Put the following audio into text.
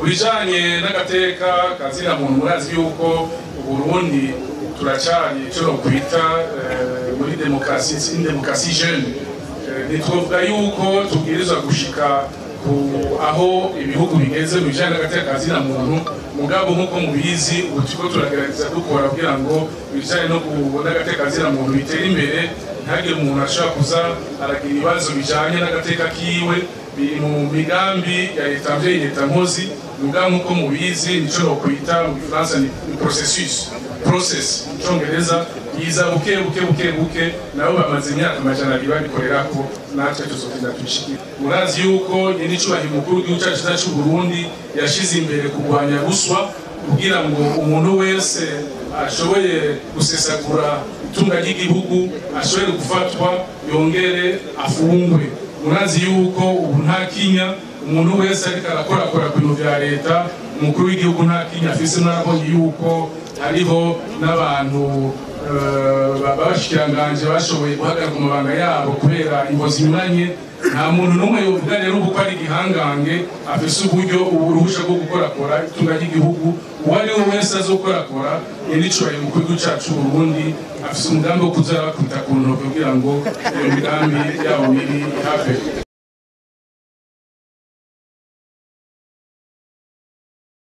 Kubijanye n'agateka kazina muntu, murazi yuko Burundi turacari ico nokwita muri demokarasi, une démocratie jeune. Ntitwovuga yuko tubwirizwa gushika ku aho ibihugu bigeze mu bijanye n'agateka kazina muntu, mugabo nk'uko mubizi ubu turiko turagerageza dukora kugira ngo ibijanye no n'agateka kazina muntu bitere imbere, ntihagire umuntu ashobora kuza aragira ibibazo bijanye n'agateka kiwe. Biri mu migambi ya leta mvyeyi, leta nkozi, mugabo nk'uko mubizi nico nokwita mu gifaransa ni processus, process mu congereza, yiza buke buke buke buke. Nabo bamaze imyaka 200 babikorerako, natwe tuzogenda tuyishikire. Murazi yuko nyenicubahiro umukuru w'igihugu cacu ciza c'Uburundi yashize imbere kurwanya ruswa, kugira ngo umuntu wese ashoboye gusesagura itunga ry'igihugu ashobore gufatwa yongere afungwe. Murazi yuko ubu nta kinya, umuntu wese ariko arakorakora ku bintu vya leta, umukuru w'igihugu nta kinya afise. Mwarabonye yuko hariho n'abantu b'abashikiranganje bashoboye guhagarika amabanga yabo kubera imvo zinyuranye. Nta muntu n'umwe yovuga rero ubu ko ari igihangange afise uburyo uruhusha rwo gukorakora itunga ry'igihugu. Uwo ari we wese azokorakora, yenicubahiro umukuru w'igihugu cacu Burundi afise umugambi wo kuza arabakubita ku ntoke kugira ngo iyo migambi yabo mibi ihave.